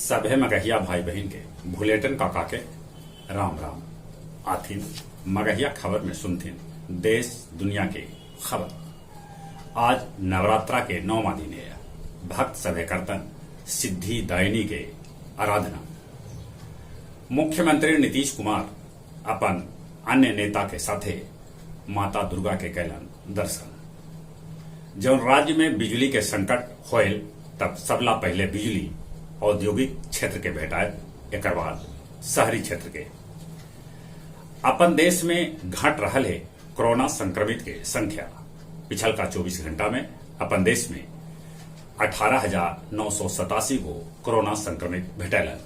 सभे मगहिया भाई बहिन के भुलेटन काका के राम राम। आथिन मगहिया खबर में सुनथिन देश दुनिया के खबर। आज नवरात्रा के नौवा दिन है। भक्त सभे करतन सिद्धि दायिनी के आराधना। मुख्यमंत्री नीतीश कुमार अपन अन्य नेता के साथे माता दुर्गा के कैलन दर्शन। जब राज्य में बिजली के संकट होयल तब सबला पहले बिजली औद्योगिक क्षेत्र के भेटाए, एकर बाद शहरी क्षेत्र के। अपन देश में घट रहल है कोरोना संक्रमित के संख्या। पिछलका 24 घंटा में अपन देश में 18,987 गो कोरोना संक्रमित भेटैलन।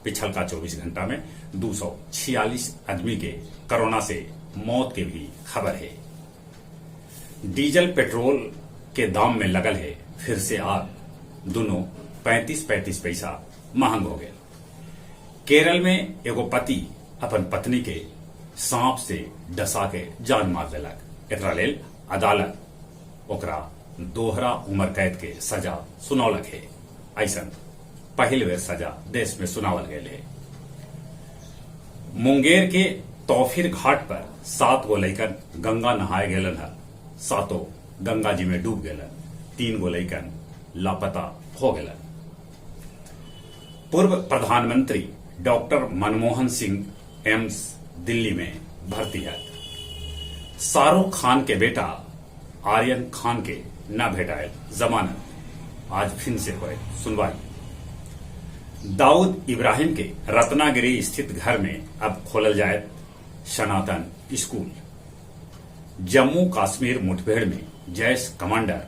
पिछलका 24 घंटा में 246 आदमी के कोरोना से मौत के भी खबर है। डीजल पेट्रोल के दाम में लगल है फिर से आग, दोनों 35-35 पैसा महंग हो गए। केरल में एगो पति अपन पत्नी के सांप से डसा के जान मार देलक। एकरा लेल अदालत ओकरा दोहरा उम्र कैद के सजा सुनौलक है। ऐसन पहिल बेर सजा देश में सुनावल गए है। मुंगेर के तौफिर घाट पर 7 गो लइकन गंगा नहाए गेलन हल। 7 गंगा जी में डूब गेलन। 3 गो लइकन लापता हो गेलन। पूर्व प्रधानमंत्री डॉक्टर मनमोहन सिंह एम्स दिल्ली में भर्ती है। शाहरुख खान के बेटा आर्यन खान के न भेटायल जमानत, आज फिर से हुए सुनवाई। दाऊद इब्राहिम के रत्नागिरी स्थित घर में अब खोलल जाए सनातन स्कूल। जम्मू कश्मीर मुठभेड़ में जैश कमांडर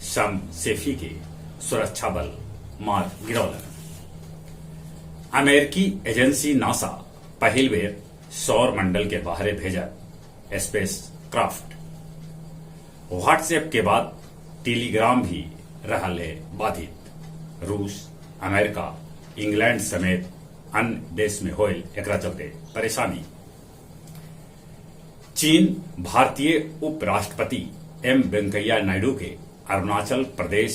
शम सेफी के सुरक्षा बल मार गिरौलन। अमेरिकी एजेंसी नासा पहिल बेर सौर मंडल के बाहरे भेजा स्पेस क्राफ्ट। व्हाट्सएप के बाद टेलीग्राम भी रहल है बाधित। रूस, अमेरिका, इंग्लैंड समेत अन्य देश में होयल एकरा चलते परेशानी। चीन भारतीय उपराष्ट्रपति एम वेंकैया नायडू के अरुणाचल प्रदेश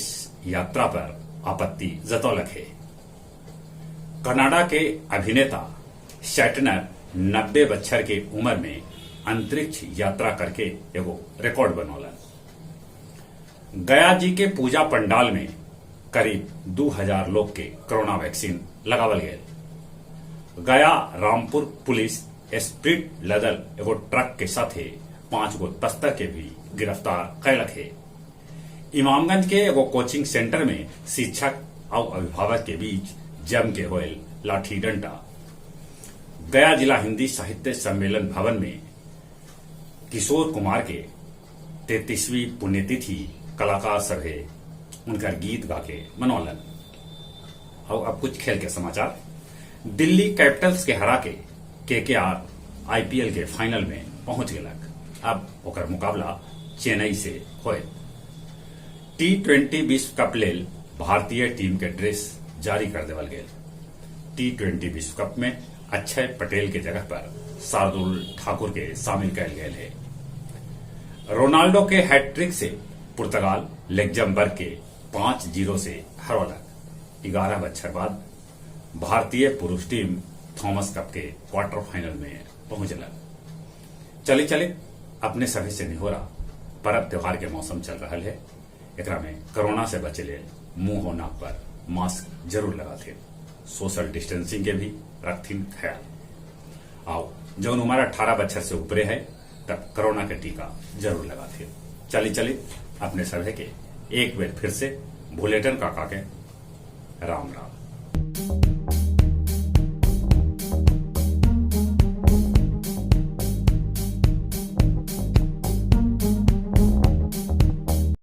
यात्रा पर आपत्ति जतौलक है। कनाडा के अभिनेता शैटनर 90 बच्छर के उम्र में अंतरिक्ष यात्रा करके एगो रिकॉर्ड बनौलन। गया जी के पूजा पंडाल में करीब 2000 लोग के कोरोना वैक्सीन लगावल गए। गया रामपुर पुलिस स्प्रिट लदल एगो ट्रक के साथे 5 गो तस्कर के भी गिरफ्तार कैलक है। इमामगंज के एगो कोचिंग सेंटर में शिक्षक और अभिभावक के बीच जम के होयल लाठी डंडा। गया जिला हिंदी साहित्य सम्मेलन भवन में किशोर कुमार के 33वीं पुण्यतिथि कलाकार सभे उनका गीत गा के मनौलन। और अब कुछ खेल के समाचार। दिल्ली कैपिटल्स के हरा के केकेआर आईपीएल के फाइनल में पहुंच गेलक। अब ओकर मुकाबला चेन्नई से होयत। टी20 विश्व कप लेल भारतीय टीम के ड्रेस जारी कर देवल गेल। टी20 विश्व कप में अक्षय पटेल के जगह पर शार्दुल ठाकुर के शामिल कैल गेल है। रोनाल्डो के हैट्रिक से पुर्तगाल लग्जमबर्ग के 5-0 से हरौलक। 11 बच्छर बाद भारतीय पुरुष टीम थॉमस कप के क्वार्टर फाइनल में पहुंचलक। चले चले अपने सभी से निहोरा, पर्व त्योहार के मौसम चल रहा है, एकरा में कोरोना से बचे लेल मुंह और नाक पर मास्क जरूर लगाथे, सोशल डिस्टेंसिंग के भी रखथिन ख्याल। आओ जौन उम्र 18 बच्छर से ऊपरे है तब कोरोना के टीका जरूर लगाथे। चले चले अपने सभी के एक बेर फिर से भुलेटन काका के राम राम।